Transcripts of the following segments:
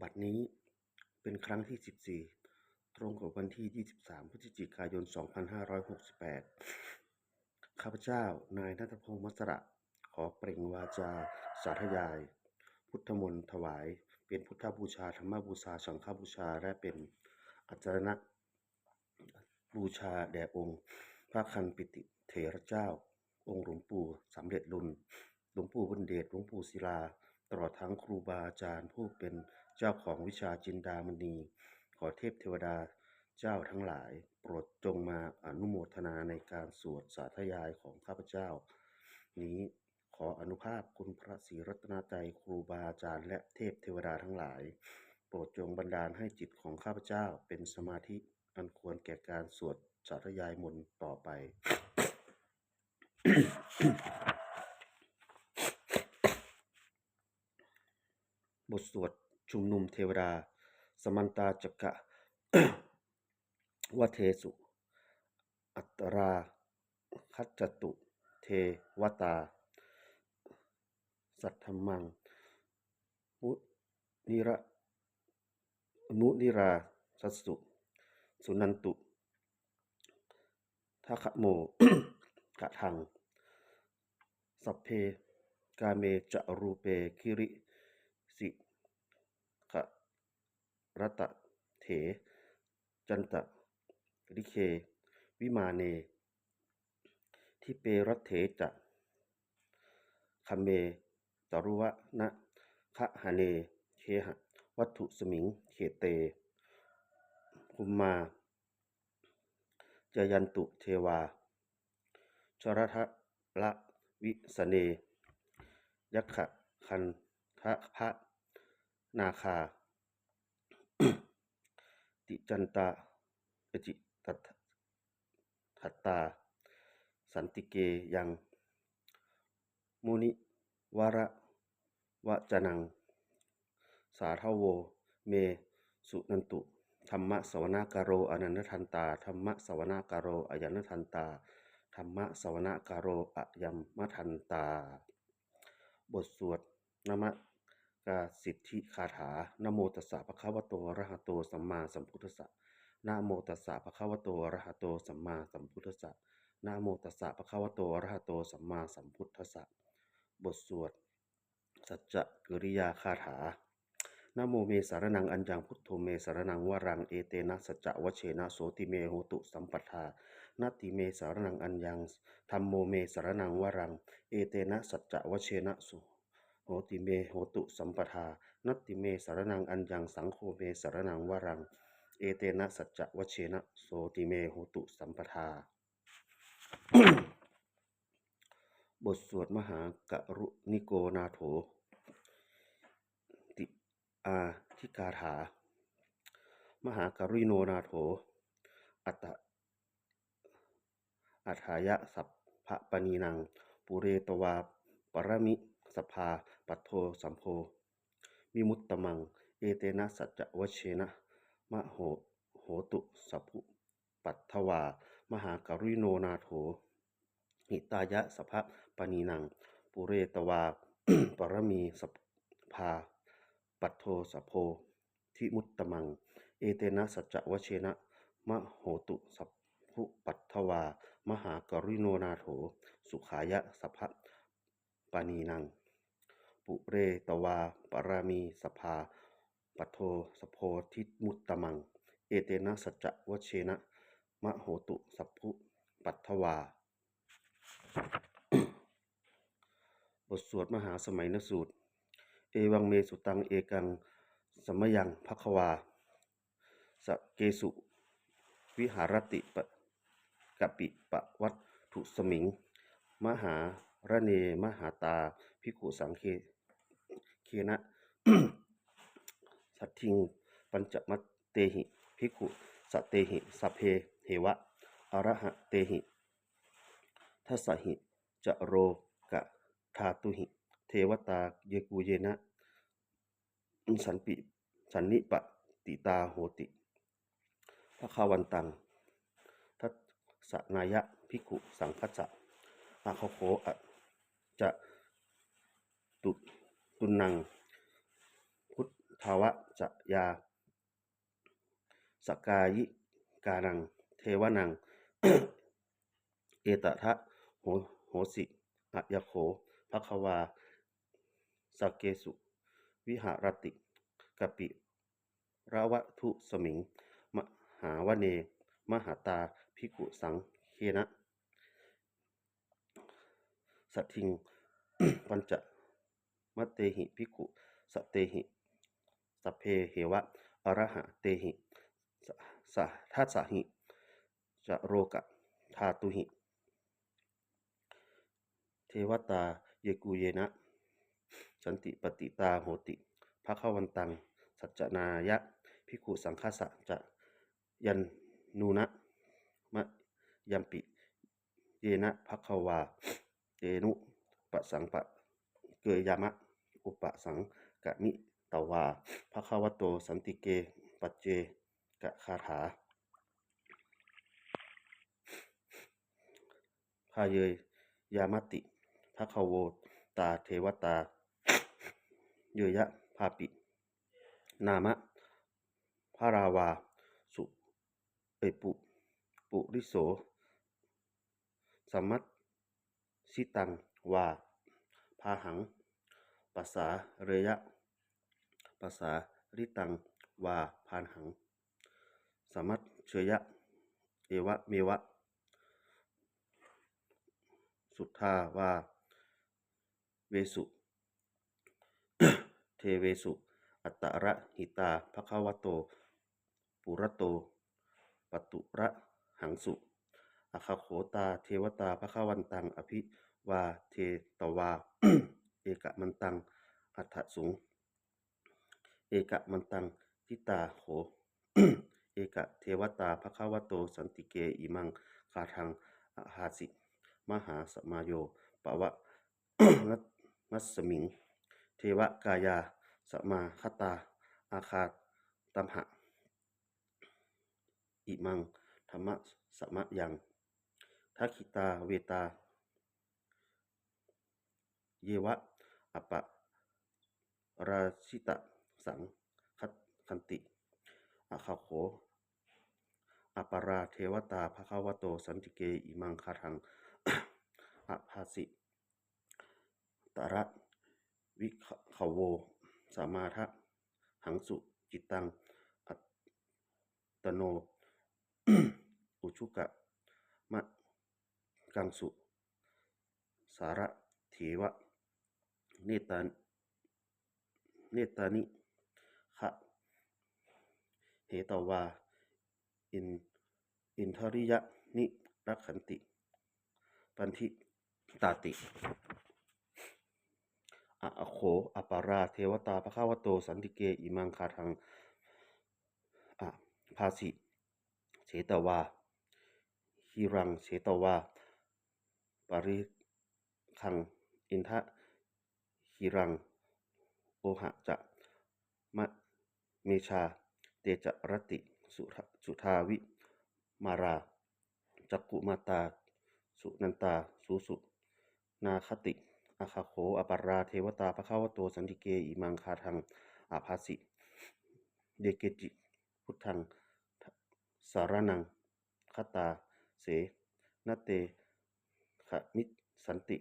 บัดนี้เป็นครั้งที่สิบสี่ ตรงกับวันที่ยี่สิบสาม พฤศจิกายน สองพันห้าร้อยหกสิบแปด ข้าพเจ้า นายณัฐพงษ์ มัสสระ ขอเปล่งวาจาสาธยายพุทธมนต์ถวายเป็นพุทธบูชา ธรรมบูชา สังฆบูชา และเป็นอาจาณะ บูชาแด่องค์พระคันปิติเถระเจ้า องค์หลวงปู่สำเร็จลุน หลวงปู่บุญเดช หลวงปู่ศิลา ตลอดทั้งครูบาอาจารย์ผู้เป็นเจ้าของวิชาจินดามณี ขอเทพเทวดาเจ้าทั้งหลาย โปรดจงมาอนุโมทนาในการสวดสาธยายของข้าพเจ้านี้ ขออานุภาพคุณพระศรีรัตนตรัย ครูบาอาจารย์ และเทพเทวดาทั้งหลาย โปรดจงบันดาลให้จิตของข้าพเจ้าเป็นสมาธิอันควรแก่การสวดสาธยายมนต์ต่อไป บทสวดชุมนุมเทวดา Samantā cakkavāḷesu atrāgacchantu devatā, saddhammaṃ munira munirājassa suṇantu saggamokkhadaṃ. Sagge kāme ca rūpe girisikharataṭe cantalikkhe vimāne, dīpe raṭṭhe ca gāme taruvanagahane gehavatthusmiṃ khette, bhummā cāyantu devā jalathalavisame yakkhagandhabbanāgā, tiṭṭhantā atiṭṭhantā santike yaṃ munivaravacanaṃ sādhavo me suṇantu. Dhammassavanakālo ayaṃ bhadantā, dhammassavanakālo ayaṃ bhadantā, dhammassavanakālo ayaṃ bhadantā. บทสวดนมการสิทธิคาถา Namo tassa bhagavato arahato sammāsambuddhassa. Namo tassa bhagavato arahato sammāsambuddhassa. Namo tassa bhagavato arahato sammāsambuddhassa. บทสวดสัจจกิริยาคาถา Namo me saraṇaṃ aññaṃ, buddho me saraṇaṃ varaṃ, etena saccavajjena sotthi me hotu sabbadā. Natthi me saraṇaṃ aññaṃ, dhammo me saraṇaṃ varaṃ, etena saccavajjena so hoti me hotu sabbadā. Natthi me saraṇaṃ aññaṃ, saṅgho me saraṇaṃ varaṃ, etena saccavajjena sotthi me hotu sabbadā. บทสวดมหากรุณิโกนาโถติอาทิกาถา Mahākaruṇiko nātho atta atthāya sabbapāṇinaṃ, pūretvā pāramī sabbā patto sambodhimuttamaṃ, etena saccavajjena mama hotu sabbupaddavā. Mahākaruṇiko nātho hitāya sabbapāṇinaṃ, pūretvā pāramī sabbā patto sambodhimuttamaṃ, etena saccavajjena mama hotu sabbupaddavā. Mahākaruṇiko nātho sukhāya sabbapāṇinaṃ, pūretvā pāramī sabbā patto sambodhimuttamaṃ, etena saccavajjena mama hotu sabbupaddavā. บทสวดมหาสมัยนสูตร Evaṃ me sutaṃ. Ekaṃ samayaṃ bhagavā sakkesu viharati kapilavatthusmiṃ mahāraṇe mahatā bhikkhusaṅghena saddhiṃ pañcamattehi bhikkhusatehi sabbeheva arahantehi. Dasahi ca lokadhātūhi devatā yebhuyyena sannipa sannipatitā honti bhagavantaṃ dassanāya bhikkhusaṅghassa. Āgakkho ca tu tunnaṃ ພະວະຈະຍາ ສະກາຍິການັງ ເທວະນັງ ເອຕະທະໂຫ ໂຫສິ ອະຍະໂຄ ພະຄະວາ ສາເກສຸ ວິຫາຣະຕິ ກະປິລະວະທຸສະມິງ ມະຫາວະເນ ມະຫາຕາ ພິກຂຸສັງເຄນະ ສະທິງ ປັນຈະມະເຕຫິ ພິກຂຸສະເຕຫິ ສັບເພເຫວະ ອະລະຫະເຕຫິ ສະ ສະທັດສະຫິ ຈະໂລກະທາຕຸຫິ ເທວະຕາ ເຢກຸເຢນະ ສັນຕິປະຕິຕາໂຫຕິ ພະຄະວັນຕັງ ສັດຈະນາຍະ ພິກຂຸສັງຄະສະ ຈະຍັນນູນະ ມະຍັມປິ ເຢນະພະຄະວາ ເຕນຸປະສັງປະເກີຍາມະ ອຸປະສັງກະມິຕະວາ ພະຄະວະໂຕ ສັນຕິເກ ປັດເຈກະຄາຖາ ພາເຢຍາມະຕິ ພະຄະໂວຕາເທວະຕາ ເຢຍະພາປິ ນາມະພະລາວາ ສຸ ເອີ ປຸ ປຸລິໂສ ສະມັດ ສິຕັງວາພາຫັງ ປະສາເຣຍະ ປະສາລິຕັງວາພາຫັງ ສະມັດເຊຍະ ເອວະເມວະ ສຸທາວາເວສຸ ເທເວສຸ ອັດຕະລະຫິຕາ ພະຄະວະໂຕ ປຸລະໂຕ ປະຕຸລະຫັງສຸ ອາຄາໂຄຕາ ເທວະຕາ ພະຄະວັນຕັງ ອະພິວາເທຕະວາ ເອກະມັນຕັງ ອັດຖະສຸງ ເອກະມັນຕັງ ທິຕາໂຄ ເອກະເທວະຕາ ພະຄະວະໂຕ ສັນຕິເກ ອິມັງຄາທັງ ອະພາສິ ມະຫາສະມາໂຍ ປະວະ ນັດສະມິງ ເທວະກາຍາ ສະມາຄະຕາ ອາຄາຕະມະ ອິມັງ ທຳມະສະມະຍັງ ທັກຂິຕາເວຕາ ເຢວະ ອະປະລາຊິຕະສັງຄັນຕິ ອາຄາໂຄ ອະປະລາເທວະຕາ ພະຄະວະໂຕ ສັນຕິເກ ອິມັງຄາທັງ ອະພາສິ ຕະລະວິຂະໂວ ສະມາທະຫັງສຸ ຈິດຕັງ ອັດຕະໂນ ອຸຊຸກະ ມະກັງສຸ ສາລະເຖວະ ເນຕາ ເນຕານິ ຄະ ເຫຕະວາ ອິນ ອິນທະລິຍະນິລັກຂັນຕິ ປັນທິຕາຕິ ອະ ອະໂຄ ອະປະລາເທວະຕາ ພະຄະວະໂຕ ສັນຕິເກ ອິມັງຄາທັງ ອະພາສິ ເສຕະວາ ຫິລັງເສຕະວາ ປະລິຄັງ ອິນທະຫິລັງ ໂອຫະຈະ ມະເມຊາ ເຕຈະຣະຕິ ສຸທາ ສຸທາວິມາລາ ຈັກຂຸມາຕາ ສຸນັນຕາ ສູສຸ ນາຄະຕິ ອາຄາໂຄ ອະປະລາເທວະຕາ ພະຄະວະໂຕ ສັນຕິເກ ອິມັງຄາທັງ ອາພາສິ ເຢເກຈິ ພຸດທັງ ສາລະນັງ ຄະຕາເສ ນະເຕ ຂະມິດສັນຕິ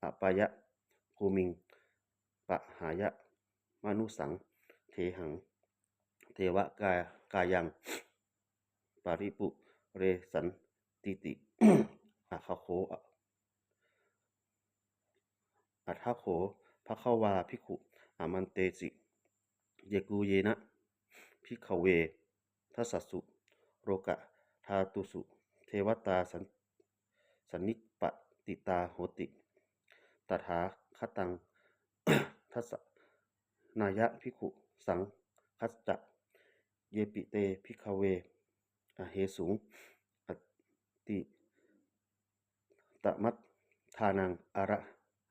ອະປາຍະພູມິງ ປະຫາຍະມະນຸສັງ ເທຫັງ ເທວະກາ ກາຍັງ ປະລິປຸເຣສັນຕິຕິ ອາຄາໂຄ ອະ ອັດຖະໂຄ ພະຄະວາ ພິກຂຸ ອາມັນເຕຕິ ເຢກຸເຢນະ ພິກຂະເວ ທັດສະສຸ ໂລກະທາຕຸສຸ ເທວະຕາ ສັນ ສັນນິປະຕິຕາໂຫຕິ ຕະຖາຄະຕັງ ທັດສະນາຍະ ພິກຂຸສັງຄັດຈະ ເຢປິເຕ ພິກຂະເວ ອະເຫສຸງ ອະຕິ ຕະມັດທານັງ ອະລະ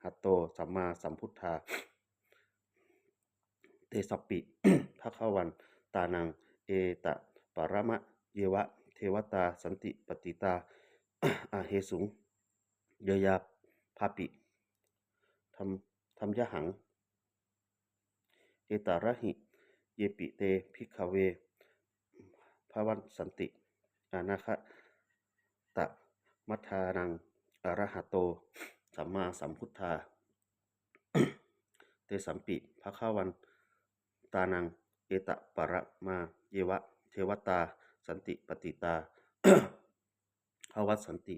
ຫະໂຕ ສຳມາສຳພຸດທາ ເຕສັບປິ ພະຄະວັນຕານັງ ເອຕະປະລະມະເຍວະ ເທວະຕາ ສັນຕິປະຕິຕາ ອະເຫສຸງ ເຢຍາພາປິ ທຳ ທຳຍະຫັງ ເອຕະລະຫິ ເຢປິເຕ ພິກຂະເວ ພະວັດສັນຕິ ອະນາຄະຕະມັດທານັງ ອະລະຫະໂຕ ສຳມາສຳພຸດທາ ເຕສັມປິ ພະຄະວັນຕານັງ ເອຕະປະຣະມາ ເຢວະ ເທວະຕາ ສັນຕິປະຕິຕາ ພະວັດສັນຕິ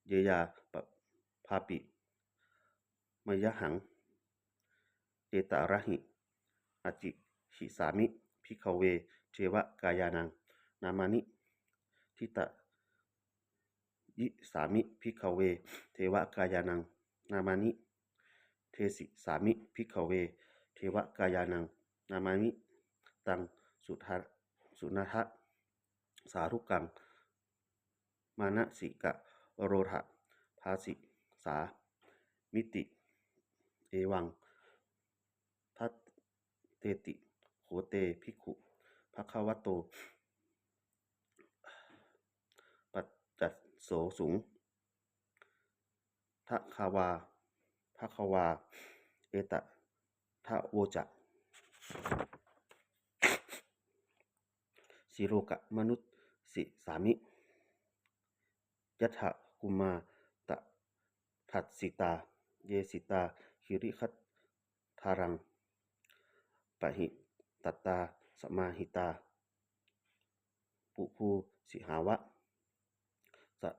ເຢຍາ ພາປິ ມະຍະຫັງ ເອຕະລະຫິ ອະຈິຫິສາມິ ພິກຂະເວ ເທວະກາຍານັງ ນາມານິ ທິຕະ ຍິສາມິ ພິກຂະເວ ເທວະກາຍານັງ ນາມານິ ເທສິສາມິ ພິກຂະເວ ເທວະກາຍານັງ ນາມາມິ ຕັງ ສຸທາ ສຸນາທະ ສາທຸກັງ ມານະສິກະໂຣທະພາສິສາມິຕິ ເອວັງ ທັດເຕຕິ ໂຄເຕ ພິກຂຸ ພະຄະວະໂຕ ປັດຈັດໂສສຸງ ພະຄະວາ ພະຄະວາ ເອຕະທະໂວຈະ ສິໂລກະມະນຸດສິສາມິ ຍັດຖະກຸມາຕະທັດສິຕາ ເຢສິຕາ ຄິລິຄັດທາຣັງ ປະຫິຕັດຕາ ສະມາຫິຕາ ປຸພູສິຫາວະ ສະ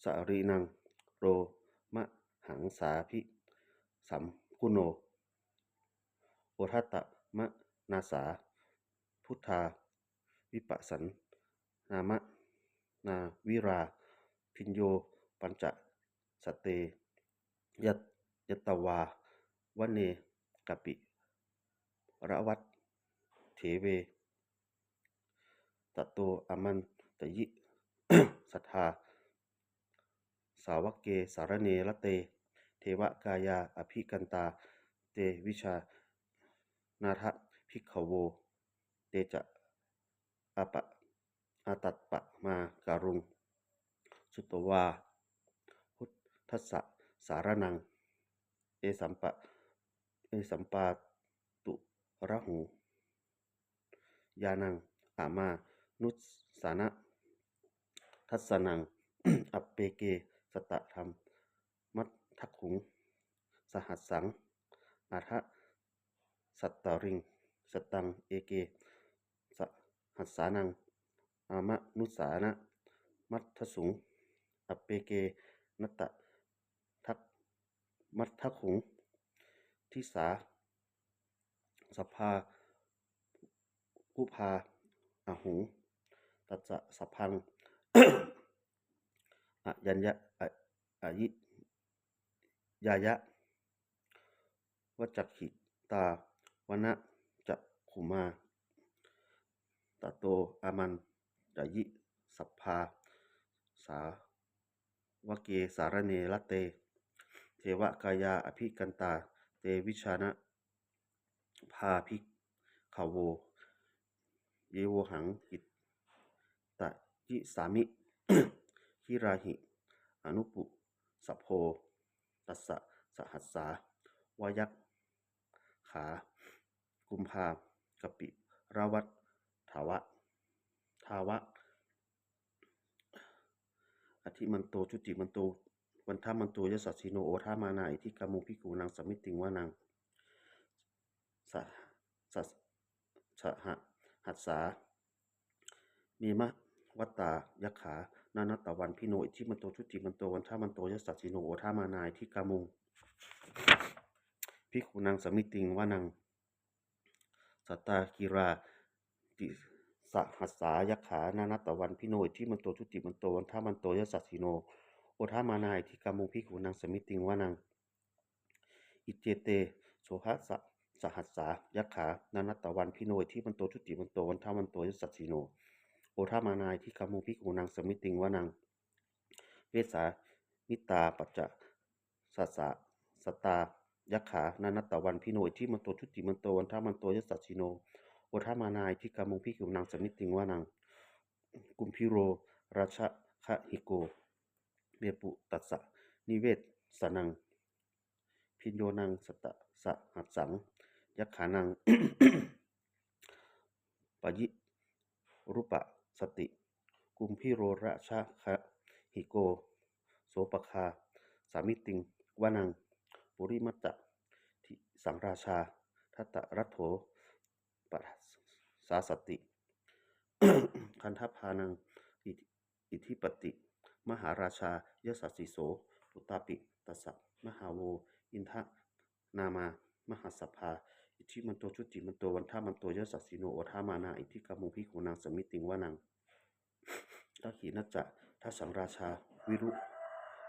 ສະລີນັງ ໂລມະຫັງສາພິສຳຄຸໂນ ໂອທັດຕະມະນາສາ ພຸດທາ ວິປັດສະນາມະ ນາວິລາ ພິນໂຍ ປັນຈະສະເຕ ຍັດ ຍັດຕະວາ ວັນເນ ກະປິລະວັດເຖເວ ຕະໂຕອະມັນຕະຍິ ສັດທາ ສາວະເກ ສາລະເນ ລະເຕ ເທວະກາຍາ ອະພິກັນຕາ ເຕ ວິຊານາທະ ພິກຂະໂວ ເຕຈະ ອະປະ ອາຕັດປະມາກາລຸງ ສຸດຕະວາ ພຸດທັດສະ ສາລະນັງ ເອສຳປະ ເອສຳປາຕຸລະຫູ ຍານັງ ອະມານຸດສານະ ທັດສະນັງ ອັບເປເກ ສັດຕະທຳມັດທະຄຸງ ສະຫັດສັງ ອາທະ ສັດຕະລິງ ສັດຕັງ ເອເກ ສະຫັດສານັງ ອາມະນຸດສານະ ມັດທະສຸງ ອັບເປເກ ນັດຕະທັກ ມັດທະຄຸງ ທິສາ ສະພາ ກຸພາ ອະຫຸງ ຕັດສະ ສະພັງ ອະຍັນຍະ ອະ ອະຍິຍາຍະ ວັດຈັກຂິຕາ ວັນນະຈັກຂຸມາ ຕະໂຕອາມັນຕະຍິ ສັບພາ ສາວະເກ ສາລະເນ ລະເຕ ເທວະກາຍາ ອະພິກັນຕາ ເຕ ວິຊານະ ພາພິກຂະໂວ ເຢໂວຫັງ ກິດຕະຍິສາມິ ກິລາຫິ ອະນຸປຸສະໂພ ຕັດສະ ສະຫັດສາ ວະຍັກຂາ ກຸມພາ ກະປິລະວັດຖາວະ ທາວະ ອະທິມັນໂຕ ຈຸຕິມັນໂຕ ວັນທະມັນໂຕ ຍະສັດສິໂນ ໂອທະມານາ ອິທິກາມຸງ ພິກຂຸນັງ ສະມິຕິງ ວະນັງ ສະ ສະ ສະຫະຫັດສາ ເມມະວັດຕາ ຍັກຂາ ນານັດຕະວັນພິໂນ ອິທິມັນໂຕ ຈຸຕິມັນໂຕ ວັນທະມັນໂຕ ຍະສັດສິໂນ ໂອທະມານາ ອິທິກາມຸງ ພິກຂຸນັງ ສະມິຕິງ ວະນັງ ສະຕາກິລາ ຕິສະຫັດສາ ຍັກຂາ ນານັດຕະວັນພິໂນ ອິທິມັນໂຕ ຈຸຕິມັນໂຕ ວັນທະມັນໂຕ ຍະສັດສິໂນ ໂອທະມານາ ອິທິກາມຸງ ພິກຂຸນັງ ສະມິຕິງ ວະນັງ ອິເຈເຕ ໂສຫະສະ ສະຫັດສາ ຍັກຂາ ນານັດຕະວັນພິໂນ ອິທິມັນໂຕ ຈຸຕິມັນໂຕ ວັນທະມັນໂຕ ຍະສັດສິໂນ ໂອທະມານາ ອິທິກາມຸງ ພິກຂຸນັງ ສະມິຕິງ ວະນັງ ເວສາມິຕາ ປັນຈະສັດສາ ສັດຕາ ຍັກຂາ ນານັດຕະວັນພິໂນ ອິທິມັນໂຕ ຈຸຕິມັນໂຕ ວັນທະມັນໂຕ ຍະສັດສິໂນ ໂອທະມານາ ອິທິກາມຸງ ພິກຂຸນັງ ສະມິຕິງ ວະນັງ ກຸມພິໂລ ລາຊະຄະຫິໂກ ເມປຸຕັດສະ ນິເວສະນັງ ພິນໂຍນັງ ສັດຕະສະຫັດສັງ ຍັກຂານັງ ປະຍິຣຸປະສະຕິ ກຸມພິໂຣລາຊະຄະຫິໂກ ໂສປະຄາສາມິຕິງວະນັງ ປຸລິມະຈະທິສັງລາຊາ ທະຕະລັດໂຖ ປະສາສະຕິ ຄັນທະພານັງ ອິທິປະຕິ ມະຫາລາຊາ ຍະສະສິໂສ ປຸດຕາປິ ຕັດສະ ມະຫາໂວ ອິນທະນາມາ ມະຫັດສະພາ ອິດທິມັນໂຕ ຈຸຕິມັນໂຕ ວັນທະມັນໂຕ ຍະສະສິໂນ ໂອທາມານາ ອິດທິກາມຸງ ພິກຂຸນັງ ສະມິຕິງວະນັງ ທັກຂິນະຈະ ທັດສັງລາຊາ ວິລຸ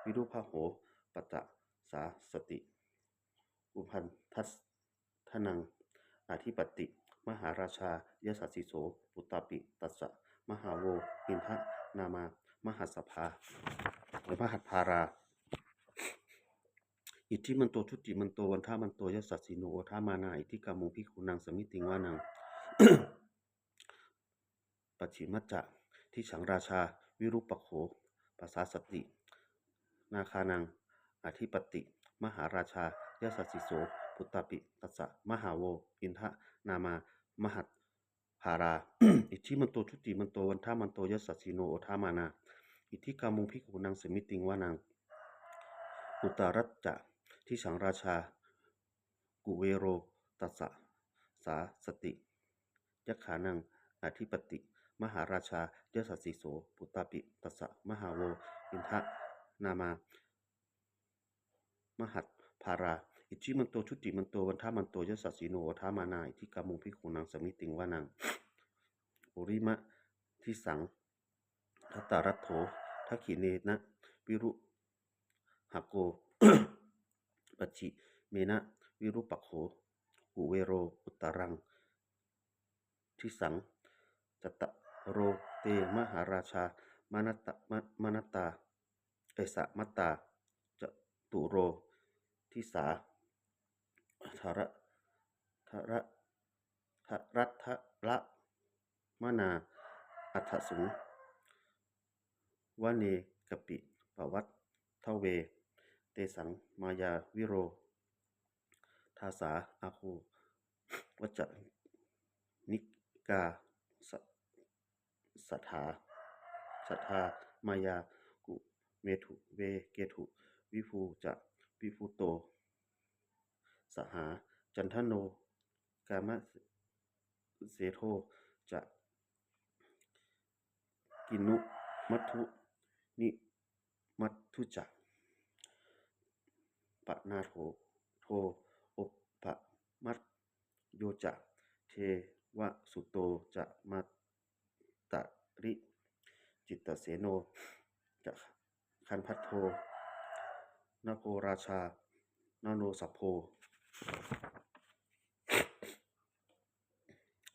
ວິລຸພະໂຫ ປັດຕະສາສະຕິ ອຸພັນທັດ ທະນັງ ອະທິປະຕິ ມະຫາລາຊາ ຍະສະສິໂສ ປຸດຕາປິ ຕັດສະ ມະຫາໂວ ອິນທະນາມາ ມະຫັດສະພາ ມະຫັດພາລາ ອິດທິມັນໂຕ ຈຸຕິມັນໂຕ ວັນທະມັນໂຕ ຍະສະສິໂນ ໂອທາມານາ ອິດທິກາມຸງ ພິກຂຸນັງ ສະມິຕິງວານັງ ປັດຖິມະຈະ ທິສັງລາຊາ ວິຣູປັກໂຂ ປະສາສະຕິ ນາຄານັງ ອະທິປະຕິ ມະຫາລາຊາ ຍະສະສິໂສ ປຸດຕາປິ ຕັດສະ ມະຫາໂວ ອິນທະນາມາ ມະຫັດພາລາ ອິດທິມັນໂຕ ຈຸຕິມັນໂຕ ວັນທະມັນໂຕ ຍະສະສິໂນ ໂອທາມານາ ອິດທິກາມຸງ ພິກຂຸນັງ ສະມິຕິງວານັງ ອຸດຕະຣັດຈະ ທິສັງລາຊາ ກຸເວໂຣ ຕັດສະ ສາສະຕິ ຍັກຂານັງ ອະທິປະຕິ ມະຫາລາຊາ ຍະສະສິໂສ ປຸດຕາປິ ຕັດສະ ມະຫາໂວ ອິນທະນາມາ ມະຫັດພາລາ ອິດທິມັນໂຕ ຈຸຕິມັນໂຕ ວັນທະມັນໂຕ ຍະສະສິໂນ ໂອທາມານາ ອິດທິກາມຸງ ພິກຂຸນັງ ສະມິຕິງວານັງ ປຸລິມະທິສັງ ທັດຕະລັດໂຖ ທັກຂິເນນະ ວິລຸຫະໂກ ປັດຈິເມນະ ວິຣູປັກໂຂ ກຸເວໂຣ ອຸດຕະຣັງ ທິສັງ ຈັດຕະໂຣ ເຕ ມະຫາລາຊາ ມະນັດຕະ ມະ ມະນັດຕາ ເອ ສະມັດຕາ ຈະຕຸໂຣ ທິສາ ທະລະ ທະລະ ທະລັດທະລະ ມະນາ ອັດຖະສຸງ ວະເນກະປິ ປະວັດທະເວ ເຕສັງ ມາຍາວິໂຣ ທາສາ ອາໂຄ ວັດຈະນິກາ ສະ ສະຖາ ສະຖາ ມາຍາ ກຸເມທຸ ເວເກທຸ ວິພູຈະ ວິພູໂຕ ສະຫາ ຈັນທະໂນ ກາມະເສໂທ ຈະ ກິນຸມັດຖຸ ນິມັດຖຸຈະ ປະນາໂຖ ໂທ ໂອປະມັດໂຍຈະ ເທວະສຸໂຕຈະ ມາຕະລິ ຈິດຕະເສໂນ ຈະ ຄັນພັດໂທ ນະໂຄລາຊາ ນະໂນສັບໂພ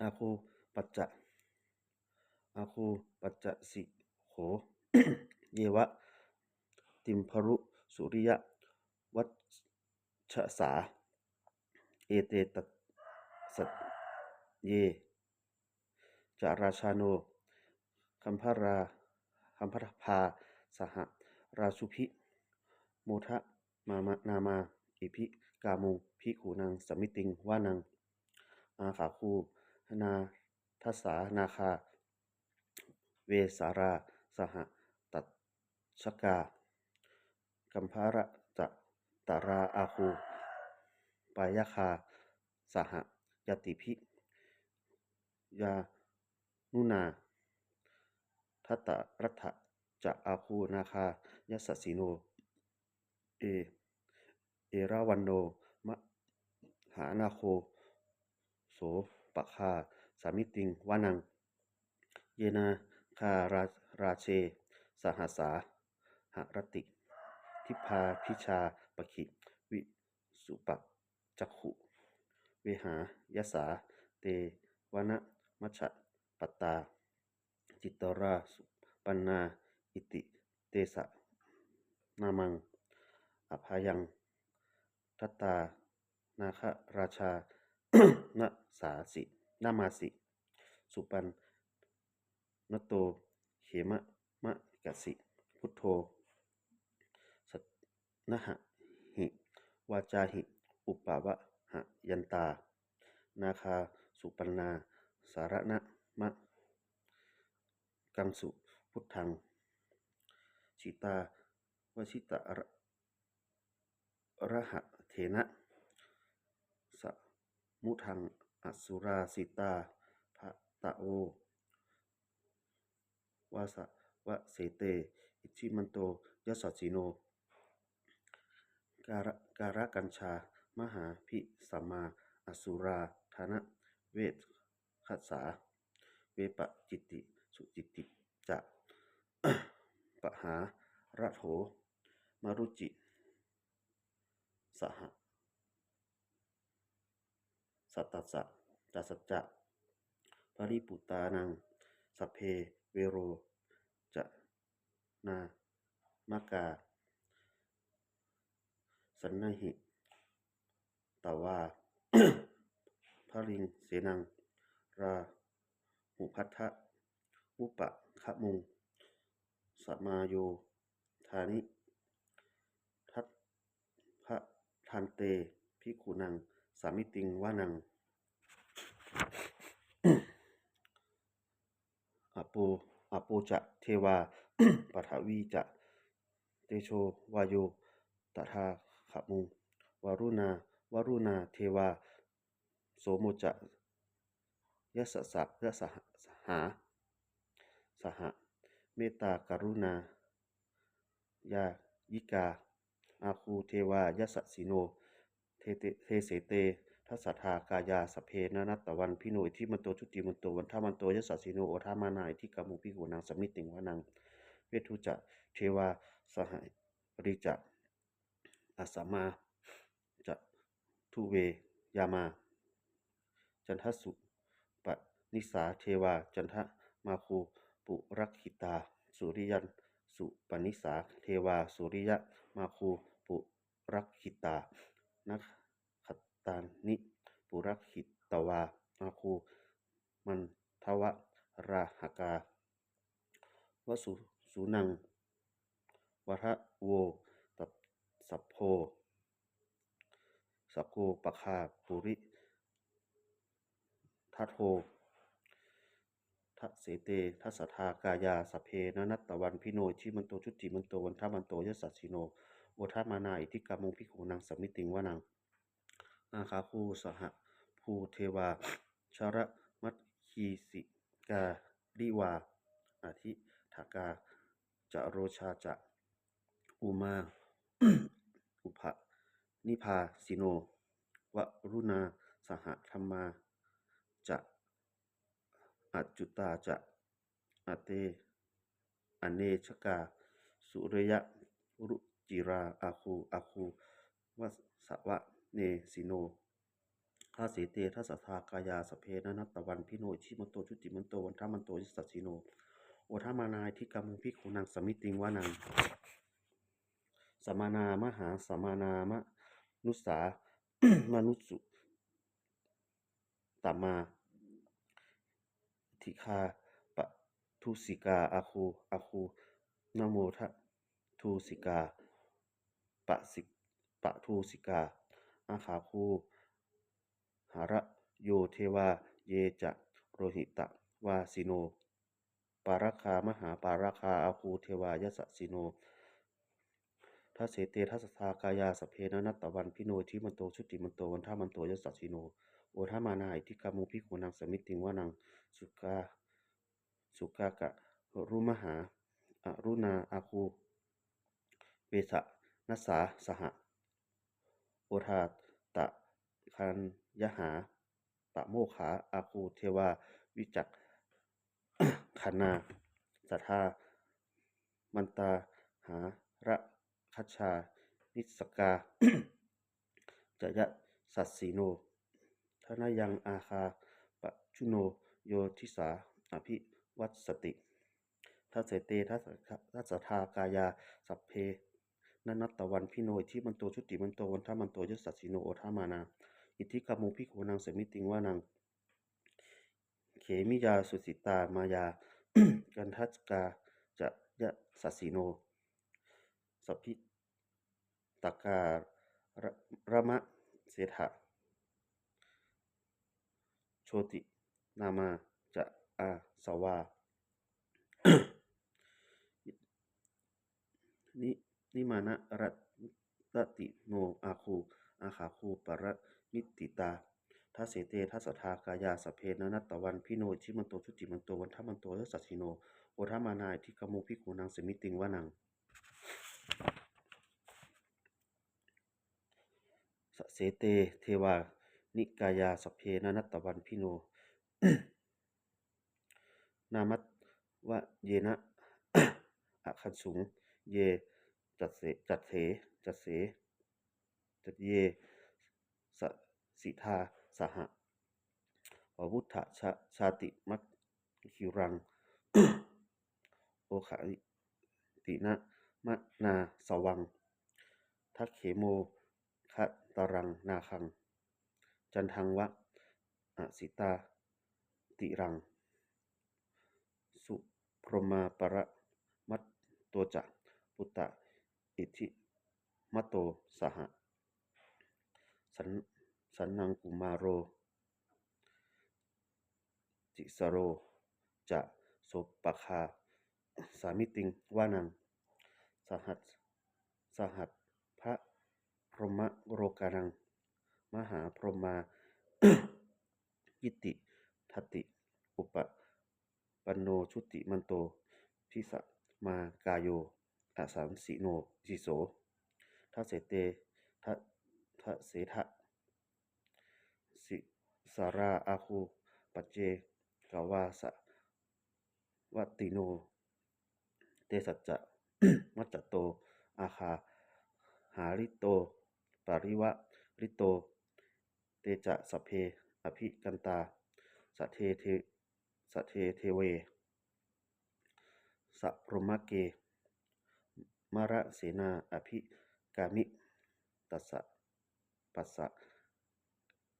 ອາໂຄປັດຈະ ອາໂຄປັດຈະສິໂຂ ເຍວະ ຕິມພະລຸ ສຸລິຍະ ວັດຊະສາ ເອເຕຕັດສະເຍ ຈະລາຊາໂນ ຄຳພະລາ ຄຳພະພາ ສະຫະລາຊຸພິ ໂມທະມາມະ ນາມາ ອິພິກາມຸງ ພິກຂຸນັງ ສະມິຕິງວານັງ ອາຄາຄູ ນາທັດສາ ນາຄາ ເວສາລາ ສະຫະຕັດຊະກາ ກັມພະລະຈະຕະລາອາຄູ ປາຍາຄາ ສະຫະຍາຕິພິ ຍານຸນາ ທັດຕະລັດຖະຈະອາຄູ ນາຄາ ຍະສະສິໂນ ເອ ເອລາວັນໂນ ມະຫານາໂຄ ໂສປະຄາ ສາມິຕິງວານັງ ເຍນາຄາລາ ລາເຊ ສະຫັດສາຫະລະຕິ ທິບພາພິຊາປະຄີ ວິສຸປະຈັກຂຸ ເວຫາຍະສາ ເຕວະນະມັດຊະປັດຕາ ຈິດຕະລາສຸປັນນາ ອິຕິເຕສະນາມັງ ອະພະຍັງ ທັດຕານາຄະລາຊາ ນະສາສິ ນະມາສິ ສຸປັນນະໂຕ ເຂມະມະກະສິ ພຸດໂທ ສະນະຫະຫິ ວາຈາຫິ ອຸປະວະຫະຍັນຕາ ນາຄາສຸປັນນາ ສາລະນະ ມະກັງສຸ ພຸດທັງ ຈິຕາວະຈິຕະຣະ ລະຫະເຖນະ ສະມຸທັງ ອະສຸລາສິຕາ ພະຕະໂອ ວາສະວະເສເຕ ອິດທິມັນໂຕ ຍັດສະສິໂນ ກາລະ ກາລະກັນຊາ ມະຫາພິສະມາ ອະສຸລາທະນະ ເວກະສາ ເວປະຈິດຕິ ສຸຈິດຕິຈະ ປະຫາລະໂຖ ມະລຸຈິ ສະຫະ ສັດຕະສະ ຈະສັດຈະ ປະລິປຸຕານັງ ສັບເພ ເວໂຣ ຈະນາມະກາ ສັນນະຫິ ຕະວາ ພະລິງເສນັງ ລາຫຸພັດທະ ອຸປະຄະມຸງ ສະມາໂຍທານິ ທັດພະທັນເຕ ພິກຂຸນັງ ສະມິຕິງວະນັງ ອະໂປ ອະໂປຈະ ເທວາ ປະຖະວີຈະ ເຕໂຊວາໂຍ ຕະທາຄະມຸງ ວະລຸນາ ວະລຸນາ ເທວາ ໂສໂມຈະ ຍັດສະສະ ຍັດສະຫາ ສະຫະ ເມດຕາກະລຸນາ ຍາຍິກາ ອາຄູ ເທວາ ຍັດສະສິໂນ ເທເຕ ເທເສເຕ ທັດສະທາກາຍາ ສັບເພ ນານັດຕະວັນພິໂນ ອິດທິມັນໂຕ ຈຸຕິມັນໂຕ ວັນທະມັນໂຕ ຍັດສະສິໂນ ໂອທະມານາ ອິດທິກາມຸ ພິກຂຸນັງ ສະມິຕິງວະນັງ ເວທຸຈະ ເທວາ ສະຫະຣິຈະ ອາສະມາ ຈະທຸເວຍາມາ ຈັນທະສຸປະນິສາ ເທວາ ຈັນທະມາຄູ ປຸລັກຂິຕາ ສຸລິຍັນສຸປະນິສາ ເທວາ ສຸລິຍະມາຄູ ປຸລັກຂິຕາ ນັກຂັດຕານິ ປຸລັກຂິຕະວາ ມາຄູ ມັນທະວະລາຫະກາ ວະສຸ ສຸນັງ ວະທະໂວ ຕັດສະໂພ ສະໂກປະຄາ ປຸລິທັດໂທ ທະເສເຕ ທັດສະທາກາຍາ ສັບເພ ນານັດຕະວັນພິໂນ ອິດທິມັນໂຕ ຈຸຕິມັນໂຕ ວັນທະມັນໂຕ ຍັດສະສິໂນ ໂອທະມານາ ອິດທິກາມຸ ພິກຂຸນັງ ສະມິຕິງວະນັງ ອາຄາຄູ ສະຫະພູ ເທວາ ຊະລະມັດຄີສິກາລິວາ ອະທິຖາກາ ຈະໂຣຊາຈະ ອຸມາ ອຸພະນິພາສິໂນ ວະລຸນາ ສະຫະທຳມາ ຈະ ອະຈຸຕາຈະ ອະເຕ ອະເນຊະກາ ສຸລິຍະລຸຈິລາ ອາຄູ ອາຄູ ວະສະວະເນສິໂນ ທະເສເຕ ທັດສະທາກາຍາ ສັບເພ ນານັດຕະວັນພິໂນ ອິດທິມັນໂຕ ຈຸຕິມັນໂຕ ວັນທະມັນໂຕ ຍັດສະສິໂນ ໂອທະມານາ ອິດທິກາມຸ ພິກຂຸນັງ ສະມິຕິງວະນັງ ສະມະນາ ມະຫາ ສະມະນາ ມະນຸດສາ ມະນຸດສຸ ຕະມາ ທິຄາປະທຸສິກາ ອາຄູ ອາຄູ ນະໂມທະທຸສິກາ ປະສິ ປະທຸສິກາ ອາຄາຄູ ຫະລະໂຍ ເທວາ ເຍຈະໂລຫິຕະວາສິໂນ ປາລະຄາ ມະຫາປາລະຄາ ອາຄູ ເທວາ ຍັດສະສິໂນ ທະເສເຕ ທັດສະທາກາຍາ ສັບເພ ນານັດຕະວັນພິໂນ ອິດທິມັນໂຕ ຈຸຕິມັນໂຕ ວັນທະມັນໂຕ ຍັດສະສິໂນ ໂອທະມານາ ອິດທິກາມຸ ພິກຂຸນັງ ສະມິຕິງວະນັງ ສຸກາ ສຸກາກະລຸມະຫາ ອະລຸນາ ອາຄູ ເວສະນະສາ ສະຫະ ໂອທາຕະຄັນຍະຫາ ປະໂມຄາ ອາຄູ ເທວາ ວິຈັກຂະນາ ສັດທາ ມັນຕາຫາຣະຄັດຊາ ນິສກາ ຈະຍະສັດສີໂນ ທະນະຍັງ ອາຄາປະຈຸໂນ ໂຍທິສາ ອະພິວັດສະຕິ ທະເສເຕ ທັດສະທາກາຍາ ສັບເພ ນານັດຕະວັນພິໂນ ອິດທິມັນໂຕ ຈຸຕິມັນໂຕ ວັນທະມັນໂຕ ຍັດສະສີໂນ ໂອທະມານາ ອິດທິກາມຸ ພິກຂຸນັງ ສະມິຕິງວະນັງ ເຂມິຍາ ສຸສິຕາ ມາຍາ ກັນທັດກາ ຈະຍະສັດສີໂນ ສະພິຕະກາ ຣະມະເສຖະ ໂຊຕິນາມາ ຈະ ອາສະວາ ນິ ນິມານະຣະຕະຕິໂນ ອາຄູ ອາຄາຄູ ປະລະມິດຕິຕາ ທັດເສເຕ ທັດສະທາ ກາຍາ ສັບເພ ນານັດຕະວັນ ພິໂນ ອິດທິມັນໂຕ ຈຸຕິມັນໂຕ ວັດຖະມັນໂຕ ຍົດສັດສິໂນ ໂອດທະມານາ ອິດທິກາໂມ ພິກຂຸນັງ ສະມິຕິງ ວະນັງ ສະເສເຕ ເທວາ ນິກາຍາ ສັບເພ ນານັດຕະວັນ ພິໂນ ນາມັດວະເຍນະ ອະຄັນສຸງ ເຍ ຈັດເສ ຈັດເສ ຈັດເສ ຈັດເຍ ສະສິທາສະຫະ ວະວຸດທະຊາ ຊາຕິມັດຄິວຣັງ ໂອຄະລິຕິນະມະນາສະວັງ ທັກເຂໂມ ຄະຕະລັງນາຄັງ ຈັນທັງວະອະສິຕາຕິລັງ ສຸພຣມມາປະລະມັດໂຕຈະ ປຸດຕະອິດທິມັດໂຕສະຫະ ສັນ ສັນນັງກຸມາໂຣ ຕິສະໂຣ ຈະ ໂສປະຄາ ສາມິຕິງ ວະນັງ ສະຫັດ ສະຫັດພະພົມມະໂລການັງ ມະຫາພົມມາ ກິດຕິທັດຕິ ອຸປະປັນໂນ ຈຸຕິມັນໂຕ ພິສະມາກາໂຍ ອະສັງສິໂນ ສິໂສ ທັດເສເຕ ທັດ ທັດເສທະ ສິສາລາອາຄູ ປັດເຈກະວາສະວັດຕິໂນ ເຕສັດຈະມັດຈະໂຕ ອາຄາຫາລິໂຕ ປະລິວະລິໂຕ ເຕຈະສັບເພ ອະພິກັນຕາ ສະເທເທ ສະເທເທເວ ສະພົມມະເກ ມາລະເສນາ ອະພິກາມິ ຕັດສະ ປັດສະ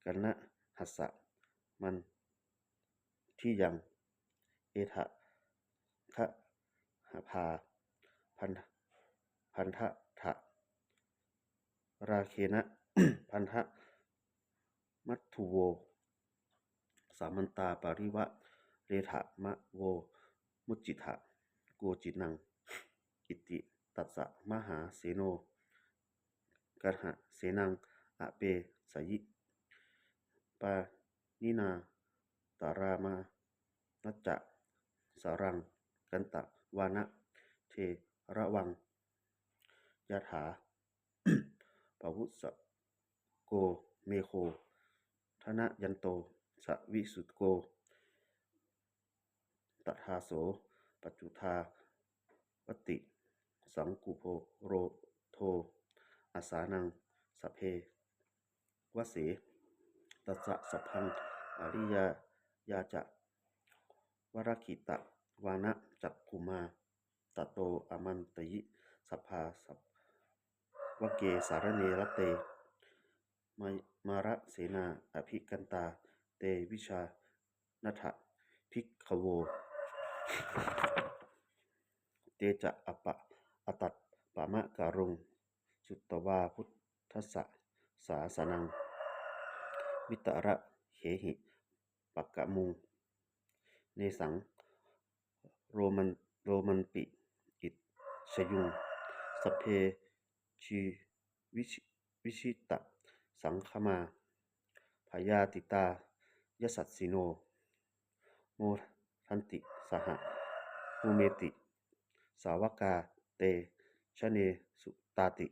ກັນນະຫັດສະ ມັນທິຍັງ ເອທະຄະຫະພາ ພັນ ພັນທະທະ ລາເຄນະ ພັນທະ ມັດຖຸໂວ ສາມັນຕາ ປະລິວະເລທະ ມະໂວ ມຸດຈິທະ ໂກຈິນັງ ອິຕິຕັດສະ ມະຫາເສໂນ ກັນຫະເສນັງ ອະເປສະຍິ ປານິນາ ຕະລາມາ ນັດຈະ ສະລັງ ກັນຕະວານະ ເທລະວັງ ຍະຖາ ປະວຸດສະ ໂກ ເມໂຄ ທະນະຍັນໂຕ ສະວິສຸໂກ ຕະທາໂສ ປັດຈຸທາວັດຕິ ສັງກຸໂພ ໂຣໂທ ອາສານັງ ສະເພ ວະເສ ຕັດສະ ສັບພັງ ອະລິຍາ ຍາຈະ ວະລະກິຕະວານະ ຈັກຂຸມາ ຕະໂຕ ອະມັນຕະຍິ ສັບພາ ສັບ ວະເກ ສາລະເນ ລັດເຕ ມາ ມາລະເສນາ ອະພິກັນຕາ ເຕ ວິຊາ ນັດຖະ ພິກຂະໂວ ເຕຈະ ອະປະ ອະຕັດປະມະກາລຸງ ສຸດຕະວາ ພຸດທັດສະ ສາສະນັງ ວິຕະລະເຂຫິ ປະກະມຸງ ເນສັງ ໂຣມັນ ໂຣມັນປິ ອິດຊະຍຸງ ສັບເພ ຊີ ວິຊິ ວິຊິຕະ ສັງຄະມາ ພະຍາຕິຕາ ຍະສັດສິໂນ ໂມທັນຕິ ສະຫະ ໂຮເມຕິ ສາວະກາ ເຕ ຊະເນ ສຸຕາຕິ